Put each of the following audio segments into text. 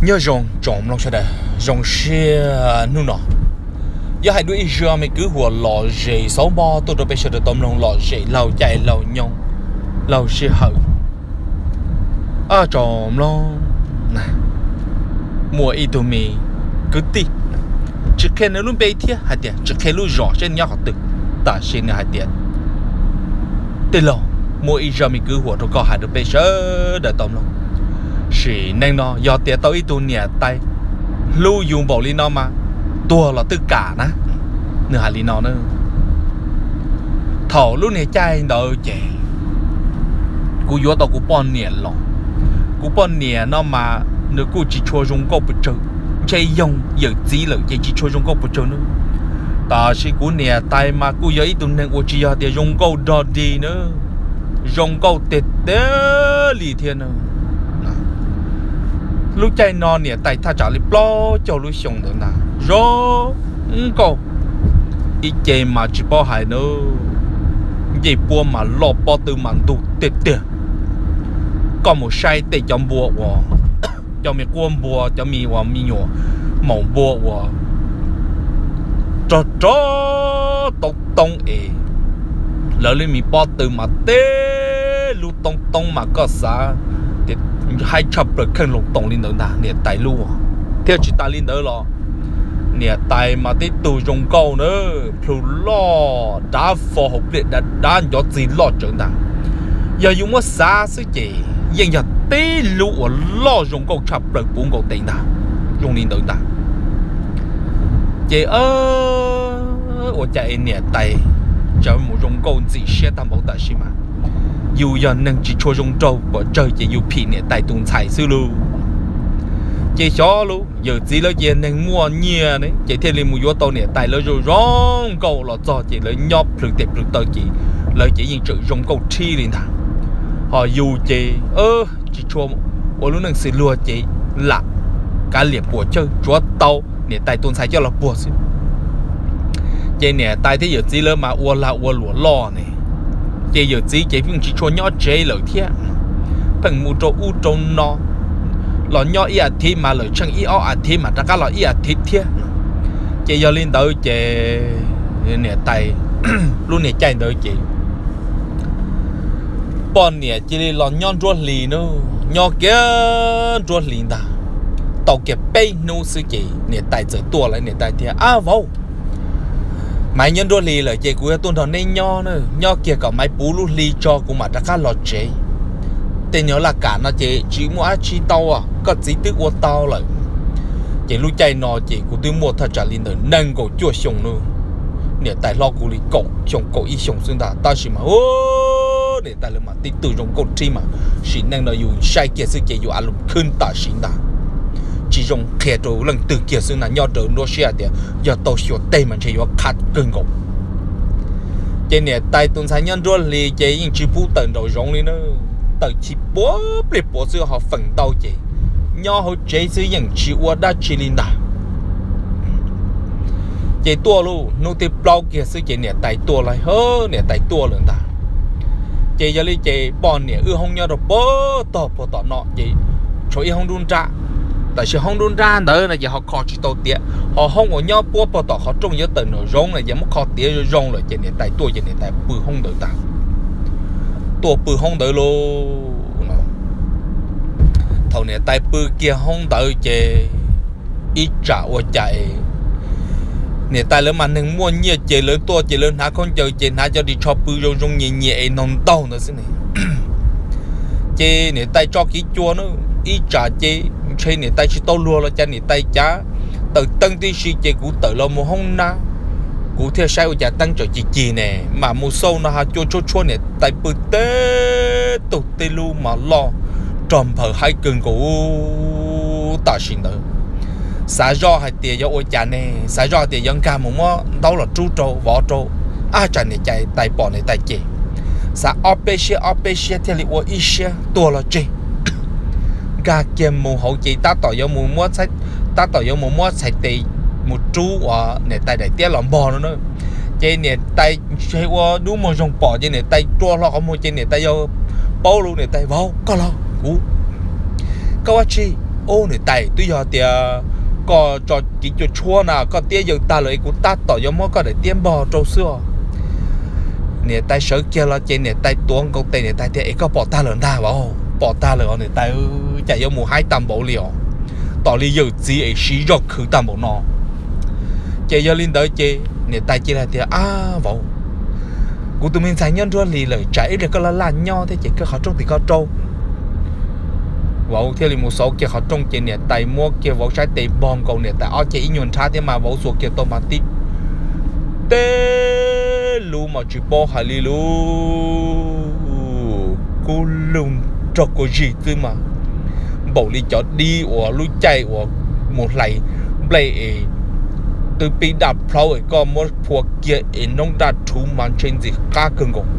Nyob zoo tsoom mloog sawv daws, zoo siab hnub no yuav hais dua ib zaj me kwv huam lom zem xauv npog tuaj rau peb sawv daws tau mloog lom zem laug caij laug nyoog laug sij hawm. Tsoom mloog, muaj ib tug me kwv tij, tsis qhia nws lub npe thiab hais tias tsis qhia lub zos seb nyob qhov twg, tab sis nws hais tias, tij laug, muaj ib zaj me kwv huam rau koj hais rau peb sawv daws tau mloog. Sim neej no yog tias tau ib tug niam tais hlub yus npaum li no mas tuag los twb kam na. Nws hais li no na. Thaum lub niag caij ntawd ces kuv yuav tau kuv poj niam los. Kuv poj niam no mas nws kuj tsis tshua zoo nkauj pes tsawg, ntshe yoog yawm txiv lawm ces tsis tshua zoo nkauj pes tsawg na. Tab sis kuv niam tais mas kuj yog ib tug neeg uas tsis yog tias zoo nkauj dog dig na, zoo nkauj tiag tiag li thiab na. Lub caij no niam tais thaj tsam li plaub caug lub xyoo ntawd ntag, zoo nkauj ib ce mas tsis paub hais na, ncej puab mas loj pob tw mas ntug tiag tiag. Koj mus saib tej cov npua uas, cov me quab npua, cov me uas me nyuam maum npua uas rog rog toob toob es lawv li me pob tw mas tej lub toob toob mas koj xav tias haib tshaj plaws kheej loo toos li ntawd ntag niam tais lub. Thiab tsis tas li ntawd los niam tais mas tib tug zoo nkauj na, plhu loj dav fo hauv pliaj dav dav ncov txig loj tsawv ntag. Yog yus muab xav xwb ces yeej yog tib lub uas loj zoo nkauj tshaj plaws puv nkaus tes ntag, zoo li ntawd ntag. Ces ua cas es niam tais tseem mus zoo nkauj ntxim siab tag npaum tam sim mas yus yog neeg tsis tshua zoo nraug pom tsawg ces yus phim niam tais tus ntxhais xwb lauj. Ces xyov lauj, yawm txiv lawv ces neeg muaj nyiaj ne ces thiaj li mus yuav tau niam tais lawv zoo zoo nkauj los txog ces lawv nyob plhws tes plhws taw ces lawv ces yeej tseem zoo nkauj thib li ntag. Ho yus ces tsis tshua ua lub neej xws luag ces lam kav liam puas chawj tsuav tau niam tais tus ntxhais coj los puag xwb. Ces niam tais thiab yawm txiv lawv mas ua lag ua luam loj ne, ces yawm txiv ces pheej tsis tshua nyob tsev lawm thiab, pheej mus rau ub rau no, los nyob ib as thiv mas lawm tsheej ib ob as thiv mas rov qab los ib as thiv thiab. Ces yog li ntawd ces niam tais lub niag caij ntawd ces poj niam cia li los nyob nruab hlis na, nyob kiag nruab hlis ntag. Tau kiag peb hnub xwb ces niam tais txawm tuaj lawm, niam tais tias, Ab vauv, Maiv nyob nruab hlis lawm ces kuv yuav tuaj nrog neb nyob na, nyob kiag kom Maiv puv lub hli tso kuv mam rov qab los tsev. Tej nyuag laj kam no ces tsis muaj dab tsi tau, koj txiv twb ua tau lawm. Ces lub caij no ces kuv twb muaj thaj tsam li ntawm nees nkaum cuaj xyoo na, niam tais hlob kuv li kaum xyoo kaum ib xyoo xwb ntag, tab sis mas niam tais lawv mas tib tug zoo nkauj thib mas sim neej no yus saib kiag xwb ces yus a lus khwb tam sim ntag. Tsis zoo qhia rau leej twg kiag xwb ntag, nyob rau nruab siab hais tias yog tau xyuas teg mas ntshe yuav qha kawg nkaus. Ces niam tais tus ntxhais nyob nruab hlis ces yeej tsis pub tawm nraum zoov li na, tawm chim puav pliag puav xwb ho feem ntau ces nyob hauv tsev xwb yeej tsis ua dab tsi li ntag. Ces tuaj lauj, hnub thib plaub kiag xwb ces niam tais tuaj lawm, niam tais tuaj lawm ntag. Ces yog li ces poj niam wb hoob nyob rau puag tog puag tom no ces tshuav ib hoob nruab nrab, tab sis hoob nruab nrab ntawd no ces ho kho tsis tau tiav, ho hoob uas nyob puab puag tom qhov rooj yuav tawm nraum zoov no ces muab kho tiav zoo zoo lawm ces niam tais tuaj ces niam tais pw hoob ntawd ntag. Tuaj pw hoob ntawd lauj. Thaum niam tais pw kiag hoob ntawd ces ib tsam ua cas es niam tais lawv mas neeg muaj nyiaj ces lawv tuaj ces lawv hnav khaub ncaws ces hnav cov ris tsho pw zoo zoo nyias nyias es ntaug ntaug ntawd xwb ne. Ces niam tais tso kiv cua na, ib tsam ces ntshe niam tais tsis tau luag los cas niam tais cav tawm teeb tib si ces kuv tawm los mus hoob nab. Kuv thiaj saib ua cas teeb tseem cig cig ne, mam mus xauj no ha cua tshuab tshuab niam tais pw teb tug tib lub mas loj rog nphaws haib kawg nkaus tam sim ntawd. Xav zoj hais tias yuav ua cas ne, xav zoj hais tias yuav nkag mus muab ntaub los rub rau vov rau, ab tsam niam tais pom niam tais ces xav ob peb siab ob peb siab thiaj li ua ib siab tuag los tseg. Nkag kiag mus hauv ces tab tom yuav mus muab, tab tom yuav mus muab txhais tes mus rub uas niam tais daim tiab los npog no na. Ces niam tais ntshe ua dub muag zoo pom ces niam tais rua hlo qhov muag ces niam tais yog paub lus, niam tais, Vauv, koj los kuv. Koj ua tsi? Ub, niam tais, twb yog tias koj tso kev cua tshuab na, koj tiab yawg tag lawm es kuv tab tom yuav muab koj daim tiab npog rau xwb os. Niam tais sawv kiag los ces niam tais tuav nkaus tes, niam tais tias, Es koj pom tag lawm ntag vauv? Pom tag lawm os niam tais, cas yuav mus haib tag npaum li os, tos li yawm txiv es siv zog khwv tag npaum no. Ces yog li ntawd ces niam tais cia li hais tias, Ab vauv, kuv tus me ntxhais nyob nruab hlis lawm, tsam ib pliag koj laj laj nyob thiab ces koj qhov rooj tim koj rau. Vauv thiaj li mus xauv kiag qhov rooj ces niam tais muab kiag vauv sab tes npog nkaus, niam tais ob ceg ib nyuag nrhab thiab mas vauv xuas kiag tau mas tib teb lub mas tsis paub hais li lub kub lug nrog kua zig xwb mas npaum li cov dib uas lub caij uas mus hlais nplej es twb pib daj plhaub es koj muab phua kiag es noob daj rhuv mas ntshe ntxim qab kawg nkaus.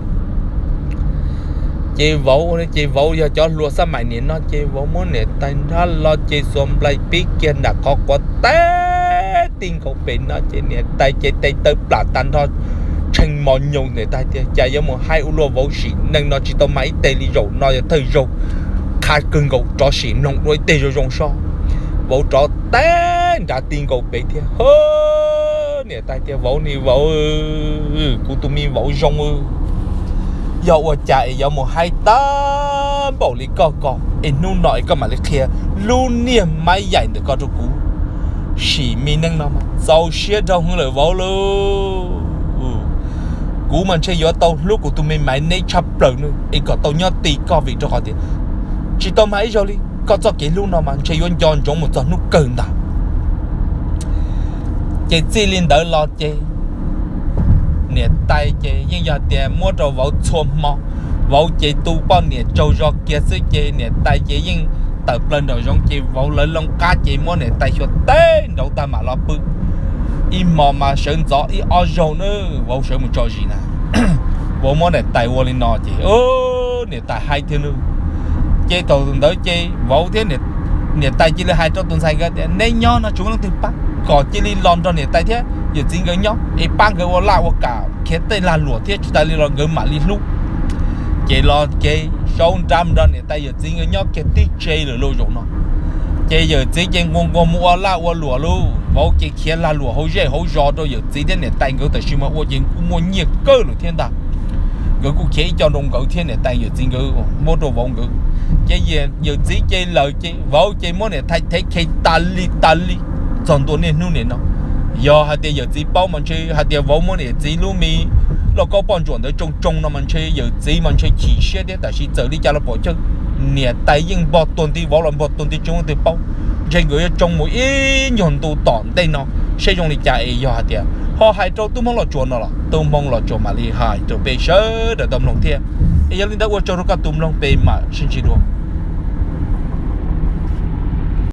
Ces vauv, ces vauv yog cov hluas xab mais niam no ces vauv muab niam tais nrhab los ces xuas nplaim pib kiag nram qhov quav teb ti nkaus pem no ces niam tais ces tes taw plam tag nrho tshee mos nyoos, niam tais tias, Cas yuav mus haib ua luaj vauv, sim neej no tsis tau mag ib teg li, zaum no yog thawj zaug qha kawg nkaus, rov sim mloog dua ib teg zoo zoo sob. Vauv rov teb nrad ti nkaus pem thiab. Niam tais tias, Vauv ni vauv, kuv tus me vauv zoo, yog ua cas es yuav mus haib tag npaum li koj ko es hnub no es koj mam li qhia lub niag maiv yaim ntawm koj rau kuv sim me neej no mas txaus siab dhau heev lawm vauv lauj. Kuv mas ntshe yuav tau hlub kuv tus me maiv neb tshaj plaws nawb es kom tau nyob ti koj vim rau qhov tias tsis tau mag ib zaug li, koj txoj kev hlub no mas ntshe yuav nco ntsoov mus txog hnub kawg ntag. Ces txij li ntawd los ces niam tais ces yeej yog tias muab rau vauv txhua hmo. Vauv ces tu poj niam tsaug zog kiag xwb ces niam tais ces yeej tawm plaws nraum zoov ces vauv lawv loo qab ces muab niam tais xyuas teb nraud tag mam los pw. Ib hmo mas sawv ntxov ib ob zaug na, vauv sawv mus tso zis na. Vauv muab niam tais ua li no ces niam tais haib thiab nawb. Ces thaum ntawd ces vauv thiab niam tais cia li hais rau tus ntxhais nkawd tias, Neb nyob no tsis muaj leej twg pab, kom cia li los nrog niam tais thiab yawm txiv nkawd nyob es pab nkawd ua laj ua kam khiav tej lag luam thiab tsis tas li los nkawd mam li hlub. Ces los ces saub nrab nrog niam tais yawm txiv nkawd nyob kiag tib tse lawm lauj zaum no. Ces yawm txiv ces nquag nquag mus ua laj ua luam lauj, vauv ces khiav lag luam hauv zej hauv zos rau yawm txiv thiab niam tais nkawd, tam sim mas ua ces kuj muaj nyiaj kawg lawm thiab ntag. Nkawd kuj khiav ib co nroo nkawd thiab niam tais yawm txiv nkawd muab rau vauv nkawd. Ces yawm txiv ces lawm ces vauv ces muab niam tais thev khe tas li tas li txog ntua niaj hnub nim no. Yog hais tias yawm txiv paub mas ntshe hais tias vauv muab niam txiv lub me lauj kaub poj ntsuam ntawd tsoo tsoo no mas ntshe yawm txiv mas ntshe chim siab thiab, tam sim txawm li cas los pom chaw niam tais yeej npog tuag nti, vauv los npog tuag nti, tsis muaj leej twg paub. Ntshe nkawd yuav tsoo mus ib nyuag ntu tom ntej no saib zoo li cas es yog hais tias ho hais rau tub Hmoob Los Tsuas no los tub Hmoob Los Tsuas mam li hais rau peb sawv daws tau mloog thiab. Es yog li ntawd ua tsaug rau koj tus mloog, peb mam sib ntsib dua.